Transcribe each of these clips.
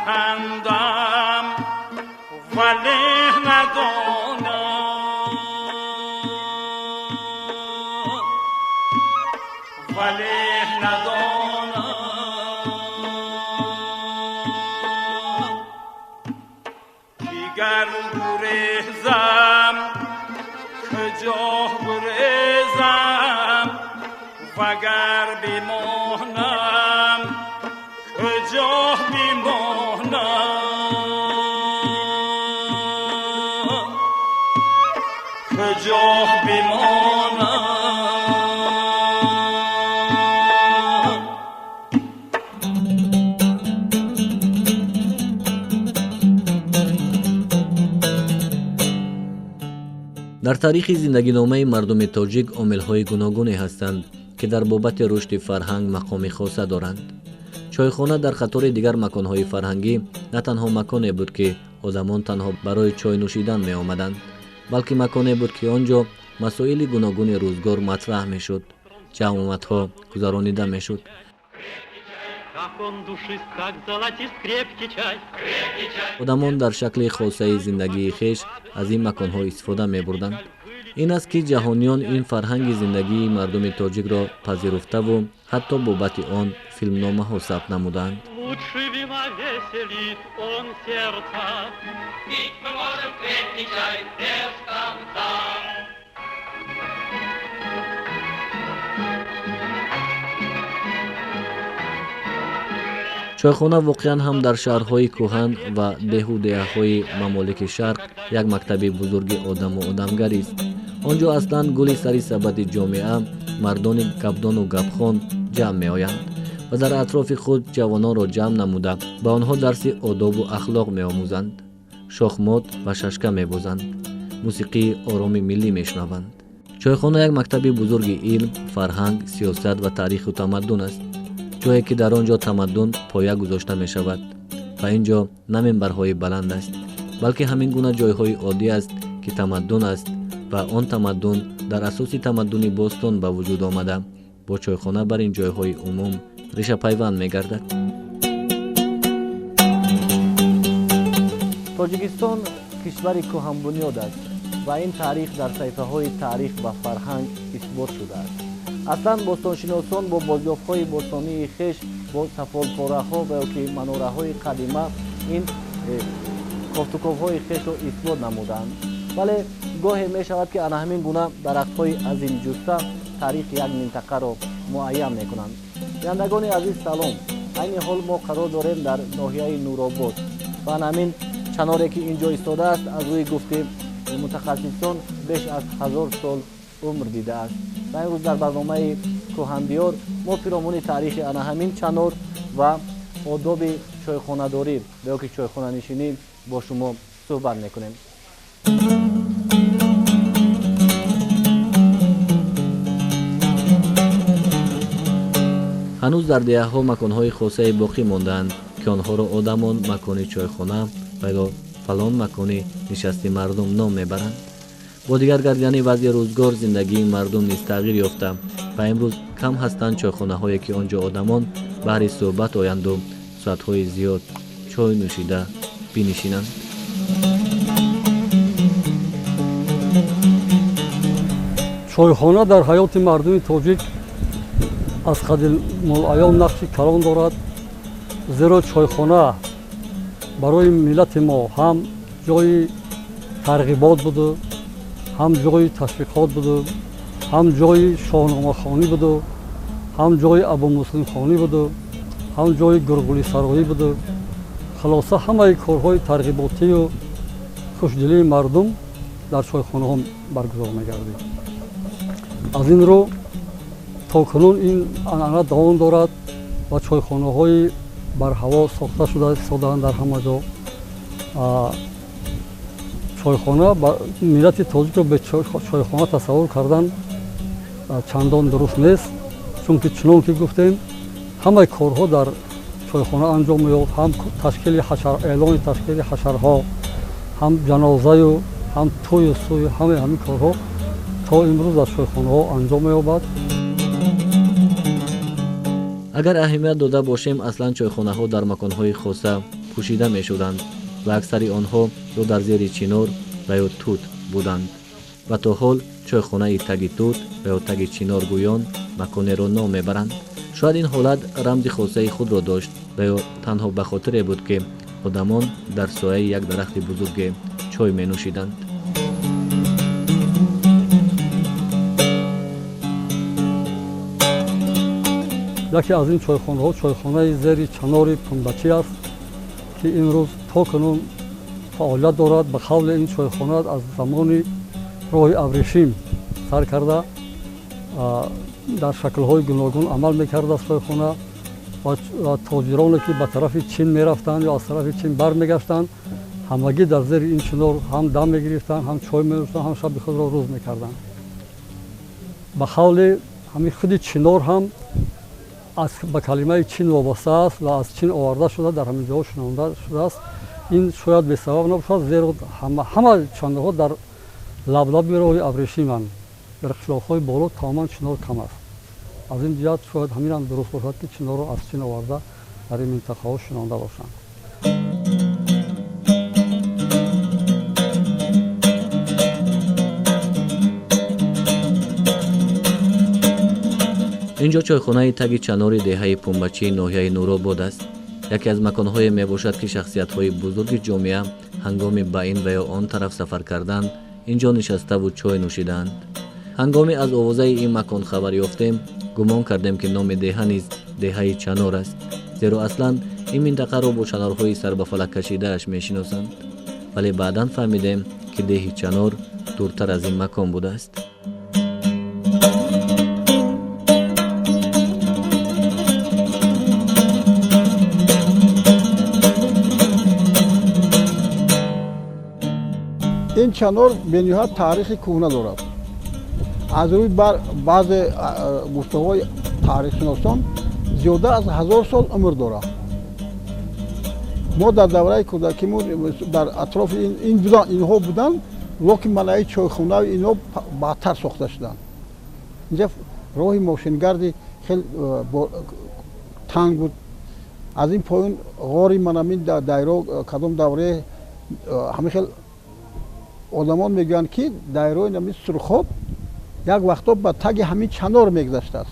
کندم ولی ندانم، ولی ندانم دیگر گریزم کجا گریزم، وگر بمانم کجا بمانم، کجا بمانم. Дар таърихи зиндагиномаи мардуми тоҷик омилҳои гуногуне ҳастанд, ки дар бобати рушди фарҳанг мақоми хоса доранд. Чойхона дар қатори дигар маконҳои фарҳангӣ на танҳо маконе буд, ки одамон танҳо барои чой нӯшидан меомаданд, балки маконе буд, ки он ҷо масоили гуногуни рӯзгор матраҳ мешуд, ҷамъомадҳо гузаронида мешуд. Одамон дар шакли хосаи зиндагии хеш аз ин маконҳо истифода мебурданд. Ин аст, ки ҷаҳониён ин фарҳанги зиндагии мардуми тоҷикро пазируфтаву ҳатто бобати он филмномаҳо сабт намуданд. Чойхона воқеан ҳам дар шаҳрҳои кӯҳан ва деҳу деҳаҳои мамолики шарқ як мактаби бузурги одаму одамгарист. Он ҷо аслан гули сари сабади ҷомеа, мардони гапдону гапхон ҷамъ меоянд ва дар атрофи худ ҷавононро ҷамъ намуда ба онҳо дарси одобу ахлоқ меомӯзанд, шохмот ва шашка мебозанд, мусиқии ороми миллӣ мешунаванд. Чойхона як мактаби бузурги илм, фарҳанг, сиёсат ва таъриху тамаддун аст, ҷое ки дар он ҷо тамаддун поя гузошта мешавад ва ин ҷо на минбарҳои баланд аст, балки ҳамин гуна ҷойҳои оддӣ аст, ки тамаддун аст ва он тамаддун дар асоси тамаддуни бостон ба вуҷуд омада, бо чойхона бар ин ҷойҳои умум решапайванд мегардад. Тоҷикистон кишвари кӯҳанбунёд аст ва ин таърих дар саҳифаҳои таърих ва фарҳанг исбот шудааст. Аслан бостоншиносон бо бозёфтҳои бостонии хеш, бо сафолпораҳо ва ё ки манораҳои қадима ин кофтуковҳои хешро исбот намуданд. Вале гоҳе мешавад, ки ана ҳамин гуна дарахтҳои азимҷусса таърихи як минтақаро муайян мекунанд. Бинандагони азиз, салом! Айни ҳол мо қарор дорем дар ноҳияи Нуробод ва ана ҳамин чаноре, ки ин ҷо истодааст, аз рӯи гуфти мутахассисон беш аз 1000 сол умр дидааст. Ва имрӯз дар барномаи кӯҳандиёр мо пиромуни таърихи ана ҳамин чанор ва одоби чойхонадорӣ ва ё ки чойхонанишинӣ бо шумо суҳбат мекунем. Ҳанӯз дар деҳаҳо маконҳои хосае боқӣ мондаанд, ки онҳоро одамон макони чойхона ва ё фалон макони нишасти мардум ном мебаранд. Бо дигар гардидани вазъи рӯзгор зиндагии мардум низ тағйир ёфта ва имрӯз кам ҳастанд чойхонаҳое, ки он ҷо одамон баҳри суҳбат оянду соатҳои зиёд чой нӯшида бинишинанд. Чойхона дар ҳаёти мардуми тоҷик аз қадимулайём нақши калон дорад, зеро чойхона барои миллати мо ҳам ҷои тарғибот буду, ҳам ҷои ташвиқот буду, ҳам ҷои шоҳномахонӣ буду, ҳам ҷои абумуслимхонӣ буду, ҳам ҷои гурғулисароӣ буду. Хулоса, ҳамаи корҳои тарғиботию хушдилии мардум дар чойхонаҳо баргузор мегардид. Аз ин рӯ то кунун ин анъана давом дорад ва чойхонаҳои барҳаво сохта шуда истодаанд дар ҳама ҷо. Чойхона миллати тоҷикро бе чойхона тасаввур кардан чандон дуруст нест, чунки чунон ки гуфтем, Ҳамаи корҳо дар чойхона анҷом меёфт, ҳам ташкили ҳашар, эълони ташкили ҳашарҳо, ҳам ҷанозаю ҳам тӯю сӯю, ҳамаи ҳамин корҳо то имрӯз дар чойхонаҳо анҷом меёбад. Агар аҳамият дода бошем, аслан чойхонаҳо дар маконҳои хоса пӯшида мешуданд ва аксари онҳо ё дар зери чинор ва ё тут буданд ва то ҳол чойхонаи таги тут ва ё таги чинор гӯён маконеро ном мебаранд. Шояд ин ҳолат рамзи хосаи худро дошт ва ё танҳо ба хотире буд, ки одамон дар сояи як дарахти бузурге чой менӯшиданд. Яке аз ин чойхонаҳо чойхонаи зери чанори Пунбачӣ аст, ки имрӯз то кунун фаъолият дорад. Ба қавли ин чойхона аз замони роҳи абрешим сар карда дар шаклҳои гуногун амал мекардааст чойхона ва тоҷироне, ки ба тарафи Чин мерафтанд ё аз тарафи Чин бармегаштанд, ҳамагӣ дар зери ин чинор ҳам дам мегирифтанд, ҳам чой менӯшиданд, ҳам шаби худро рӯз мекарданд. Ба қавли ҳамин худи чинор ҳам ба калимаи чин вобаста аст ва аз Чин оварда шуда дар ҳамин ҷоҳо шунонда шудааст. Ин шояд бесабаб набошад, зеро ҳама чанорҳо дар лаблаби роҳи абрешиманд. Дар қишлоқҳои боло тамоман чинор кам аст. Аз ин ҷиҳат шояд ҳаминам дуруст бошад, ки чинорро аз Чин оварда дар ин минтақаҳо шунонда бошанд. Инҷо чойхонаи таги чанори деҳаи Пунбачии ноҳияи Нуробод аст. Яке аз маконҳое мебошад, ки шахсиятҳои бузурги ҷомеа ҳангоми ба ин ва ё он тараф сафар кардан инҷо нишаставу чой нӯшидаанд. Ҳангоме аз овозаи ин макон хабар ёфтем, гумон кардем, ки номи деҳа низ деҳаи Чанор аст, зеро аслан ин минтақаро бо чанорҳои сарбафалак кашидааш мешиносанд. Вале баъдан фаҳмидем, ки деҳи Чанор дуртар аз ин макон будааст. Ин чанор бениҳоят таърихи кӯҳна дорад. Аз рӯи баъзе гуфтаҳои таърихшиносон зиёда аз 1000 сол умр дорад. Мо дар давраи кӯдакимон дар атрофи ин будан, инҳо буданд, лекин манаи чойхонаи инҳо баъдтар сохта шуданд. Инҷа роҳи мошингарди хел танг буд. Аз ин поён ғори манамин дайро кадом давраи ҳамин хел одамон мегӯянд, ки дайрои нами Сурхоб як вақто ба таги ҳамин чанор мегузаштааст.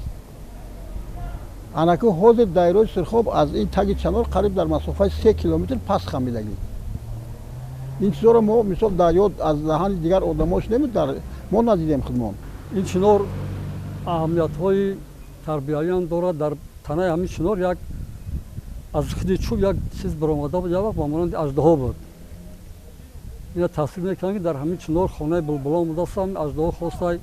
Анаку ҳозир дайрои Сурхоб аз ин таги чанор қариб дар масофаи 3 километр паст хамидагӣ. Ин чизоро мо мисол дар ёд аз даҳани дигар одамо шунем, дар мо надидем худмон. Ин чинор аҳамиятҳои тарбиявиам дорад. Дар танаи ҳамин чинор як аз худи чӯб як чиз баромада буд, як вақт ба монанди аждаҳо буд. Ина тасвир мекунанд, ки дар ҳамин чинор хонаи булбулон будааст. Ҳамин аждаҳо хостай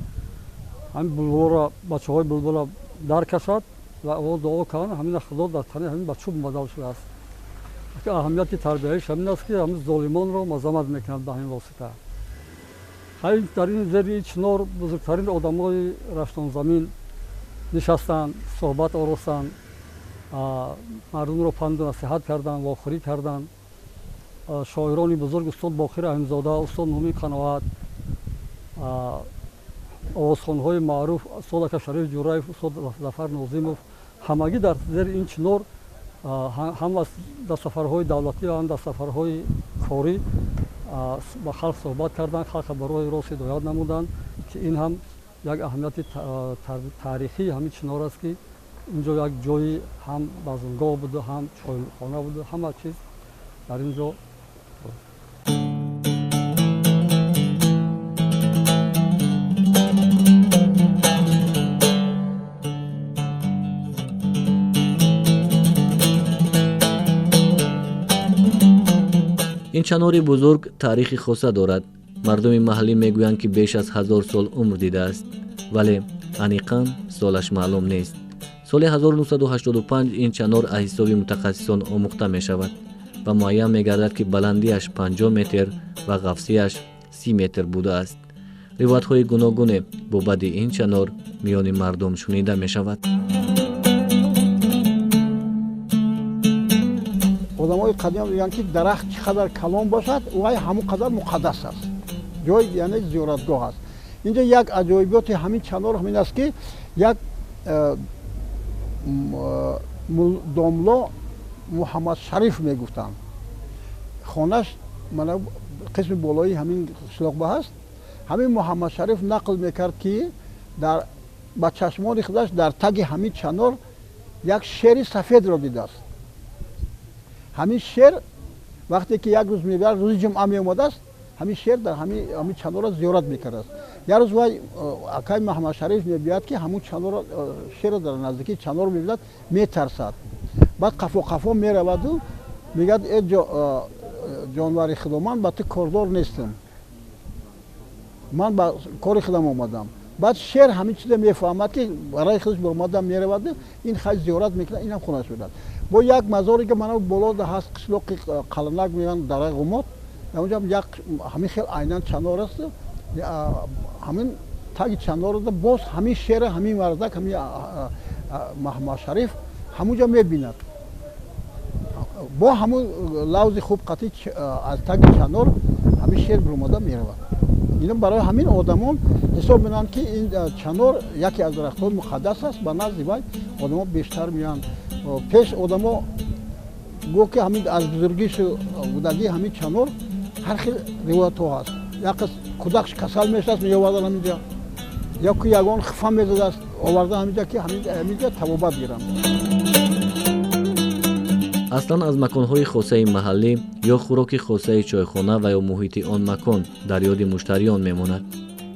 ҳамин булбулоро, бачаҳои булбула даркашад ва овоз дуо карданд, ҳамина Худо дар танаи ҳамин ба чӯб мубаддал шудааст. Аҳамияти тарбиявиш ҳамин аст, ки ҳамин золимонро мазамат мекунад ба ҳамин восита. Дар ин зери чинор бузургтарин одамои раштонзамин нишастанд, суҳбат оростанд, мардумро панду насиҳат карданд, вохӯрӣ карданд. Шоирони бузург устод Боқир Раҳимзода, устод Мумин Қаноат, овозхонҳои маъруф устод ака Шариф Ҷураев, устод Зафар Нозимов ҳамагӣ дар зери ин чинор ҳам дар сафарҳои давлатӣ ва ҳам дар сафарҳои корӣ ба халқ суҳбат карданд, халқро ба роҳи рост ҳидоят намуданд, ки ин ҳам як аҳамияти таърихии ҳамин чинор аст, ки инҷо як ҷои ҳам базмгоҳ буду, ҳам чойхона буду, ҳама чиз дар ин ҷо. Ин чанори бузург таърихи хоса дорад. Мардуми маҳаллӣ мегӯянд, ки беш аз 1000 сол умр дидааст, вале аниқан солаш маълум нест. Соли 1985 ин чанор аз ҳисоби мутахассисон омӯхта мешавад ва муайян мегардад, ки баландиаш 50 метр ва ғафсиаш 30 метр будааст. Ривоятҳои гуногуне бо бади ин чанор миёни мардум шунида мешавад. Одамои қадим мегӯянд, ки дарахт чӣ қадар калон бошад, вай ҳамон қадар муқаддас аст, ҷой яъне зиёратгоҳ аст. Инҷа як аҷоиботи ҳамин чанор ҳамин аст, ки як домло Муҳаммадшариф мегуфтанд, хонаш мана қисми болои ҳамин қишлоқба ҳаст. Ҳамин Муҳаммадшариф нақл мекард, ки дар ба чашмони худаш дар таги ҳамин чанор як шери сафедро дидааст. Ҳамин шер вақте ки як рӯз мебарад, рӯзи ҷумъа меомадааст, ҳамин шер дар ҳамин чанорро зиёрат мекардааст. Як рӯз вай акай Муҳаммадшариф мебиёяд, ки ҳамун чанорро, шерро дар наздикии чанор мебинад, метарсад. Баъд қафо қафо мераваду мегӯяд: э ҷонвари худо, ман ба ту кордор нестам, ман ба кори худам омадам. Баъд шер ҳамин чиза мефаҳмад, ки барои худаш баромада меравад, ин хай зиёрат мекунад, инам хонаш медад. Бо як мазоре ки мана боло ҳаст, қишлоқи Қаланак мегӯянд, дараи Ғумот, дар онҷа як ҳамин хел айнан чанор аст. Ҳамин таги чанорро боз ҳамин шера, ҳамин мардак, ҳамин Маҳмадшариф ҳамунҷа мебинад. Бо ҳамун лавзи хуб қатъи аз таги чанор ҳамин шер баромада меравад. Ино барои ҳамин одамон ҳисоб менанд, ки ин чанор яке аз дарахтҳои муқаддас аст. Ба назди вай одамо бештар меоянд. Пеш одамо гӯ ки ҳамин аз бузургишу будагии ҳамин чанор ҳар хел ривоятҳо ҳаст. Як қис кӯдакш касал мешудааст, меовардан ҳаминҷа, ё ки ягон хифа мезадааст, овардан ҳаминҷа, ки ҳаминҷа табобат гиранд. Аслан аз маконҳои хосаи маҳаллӣ ё хӯроки хосаи чойхона ва ё муҳити он макон дар ёди муштариён мемонад.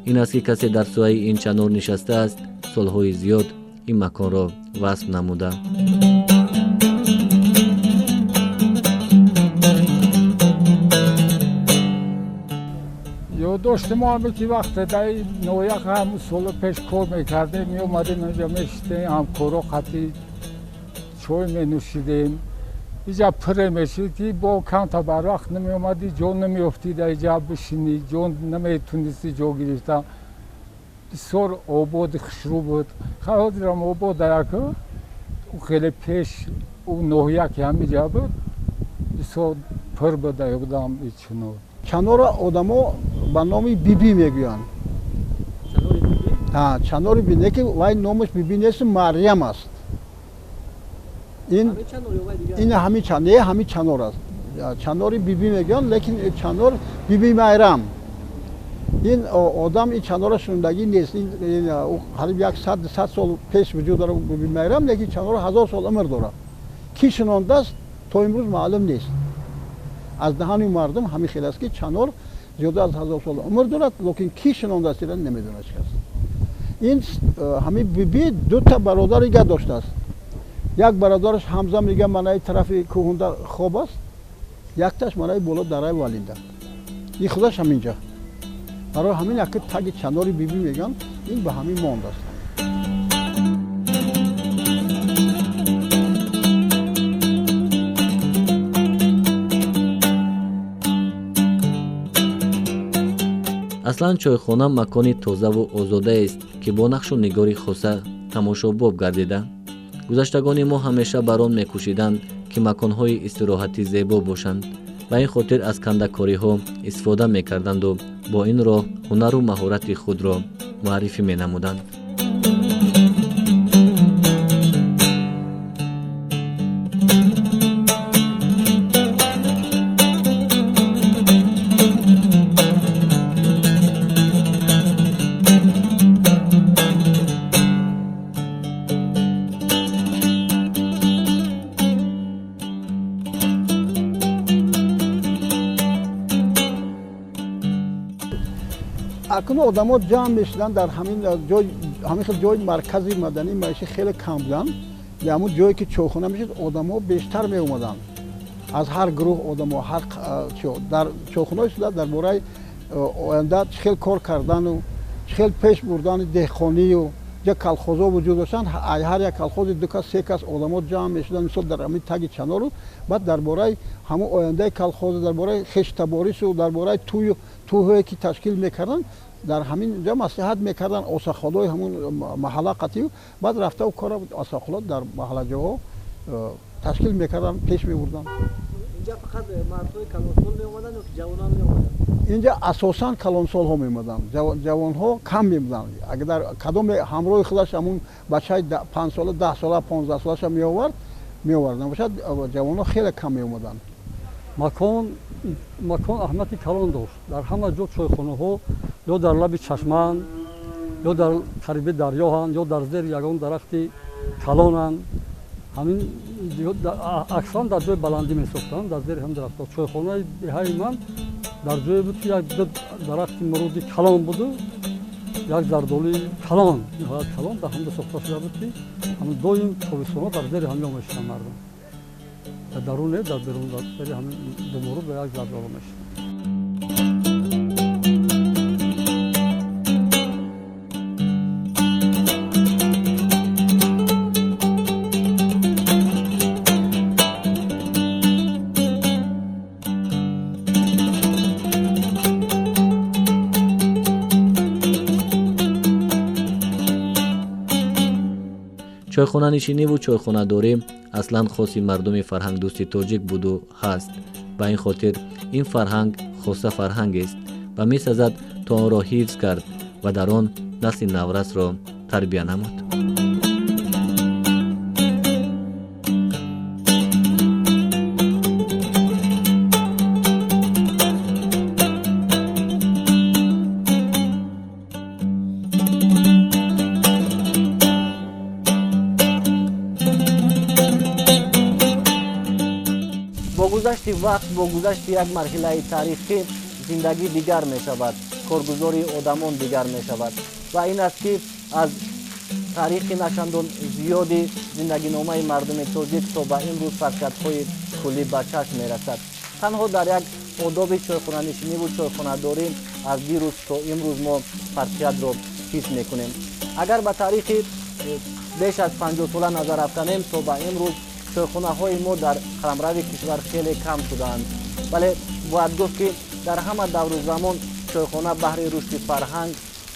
Ин аст, ки касе дар сояи ин чанор нишастааст, солҳои зиёд ин маконро васф намуда. Ёддошти мо ҳаме, ки вақте дар ноҳия ҳам соло пеш кор мекардем, меомадем инҷа, мешистем, ҳамкоро қатъи чой менӯшидем. Иҷа пуре мешид, ки бо камта барвақт намеомадӣ, ҷо намеёфтӣ, дар иҷа бишинӣ, ҷо наметунистӣ ҷо гирифта. Бисёр ободи хушрӯ буд. Хай ҳозирам обод яку хеле пеш ӯ ноҳия ки ҳамиҷа буд, бисёр пур буда будам ичунор. Чанорро одамо ба номи Бибӣ мегӯянд. Чанори Бибӣ, лекин вай номаш Бибӣ нест, Марьям аст. Ин ҳамин не, ҳамин чанор аст. Чанори Бибӣ мегӯянд, лекин чанор Биби Майрам. Ин одам ин чанорро шундагӣ нест. Қариб як 100 сол пеш вуҷуд дорад Биби Майрам, лекин чанор 1000 сол умр дорад. Кӣ шинондааст, то имрӯз маълум нест. Аз даҳани мардум ҳамин хел аст, ки чанор зиёда аз 1000 сол умр дорад, лекин кӣ шинондааст, ира намедонад ҳеҷ кас. Ин ҳамин Бибӣ дута бародари га доштааст. Як бародараш Ҳамза мега манаи тарафи кӯҳунда хоб аст, якташ манаи боло дараи Валинда. Ин худаш ҳаминҷа. Барои ҳамин яке таги чанори Бибӣ мегӯянд, ин ба ҳамин мондааст. Аслан чойхона макони тозаву озодаест, ки бо нақшу нигори хоса тамошобоб гардида. Гузаштагони мо ҳамеша бар он мекӯшиданд, ки маконҳои истироҳатӣ зебо бошанд. Ба ин хотир аз кандакориҳо истифода мекарданду бо ин роҳ ҳунару маҳорати худро муаррифӣ менамуданд. Акнун одамо ҷамъ мешуданд дар ҳамин ҷой, ҳамин хел ҷои маркази мадании маишӣ хеле кам буданд. Дар ҳамун ҷое ки чойхона мешуд, одамо бештар меомаданд. Аз ҳар гурӯҳ одамо, ҳар дар чойхонаҳо шуда дар бораи оянда чӣ хел кор кардану чӣ хел пеш бурдани деҳқонию ҷа колхозҳо вуҷуд доштанд. Ҳар як колхози ду кас, се кас одамо ҷамъ мешуданд, мисол дар ҳамин таги чанору. Баъд дар бораи ҳамун ояндаи колхоз, дар бораи хештаборису, дар бораи тӯйҳое ки ташкил мекарданд, дар ҳамин ҷо маслиҳат мекарданд осахолои ҳамун маҳалла қатию. Баъд рафтаву кора осахоло дар маҳаллаҷоҳо ташкил мекарданд, пеш мебурданд. Инҷа фақат мардҳои калонсол меомаданд ё ки ҷавонон меомаданд? Инҷа асосан калонсолҳо меомаданд, ҷавонҳо кам мебуданд. Агар кадоме ҳамроҳи худаш ҳамун бачаи 5 сола, 10 сола, 15 солаша меовард, меовард. Набошад, ҷавонҳо хеле кам меомаданд. Макон аҳамияти калон дошт. Дар ҳама ҷо чойхонаҳо ё дар лаби чашмаанд, ё дар қариби дарёҳанд, ё дар зери ягон дарахти калонанд. Ҳамин аксаран дар ҷои баландӣ месохтанд, дар зери ҳамин дарахтҳо. Чойхонаи деҳаи ман дар ҷое буд, ки як ду дарахти муруди калон буду як зардолуи калон, ниҳоят калон, дар ҳамда сохта шуда буд, ки ҳамин доим тобистонҳо дар зери ҳамин мешинанд мардум. Дар дарун не, дар берун, дар зери ҳамин ду муруд ва як зардолу мешинанд. Чойхонанишиниву чойхонадорӣ аслан хоси мардуми фарҳангдӯсти тоҷик буду ҳаст. Ба ин хотир ин фарҳанг хоса фарҳангест ва месазад то онро ҳифз кард ва дар он насли наврасро тарбия намуд. Бо гузашти вақт, бо гузашти як марҳилаи таърихӣ зиндагӣ дигар мешавад, коргузори одамон дигар мешавад. Ва ин аст, ки аз таърихи начандон зиёди зиндагиномаи мардуми тоҷик то ба имрӯз фарқиятҳои куллӣ ба чашм мерасад. Танҳо дар як одоби чойхонанишиниву чойхонадорӣ аз дирӯз то имрӯз мо фарқиятро ҳис мекунем. Агар ба таърихи беш аз 50 сола назар афканем, то ба имрӯз чойхонаҳои мо дар қаламрави кишвар хеле кам шудаанд. Вале бояд гуфт, ки дар ҳама давру замон чойхона баҳри рушди фарҳанг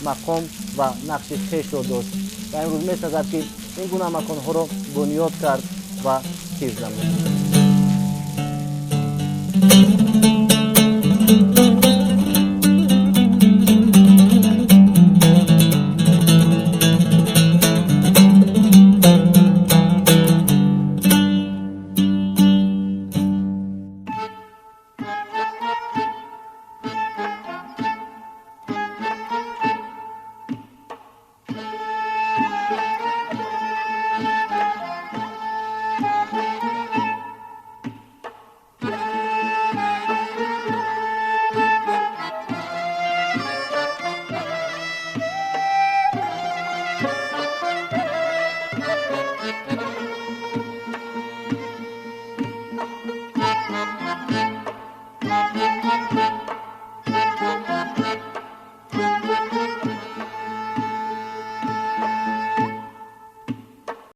мақом ва нақши хешро дошт ва имрӯз месазад, ки ин гуна маконҳоро бунёд кард ва ҳифз намуд.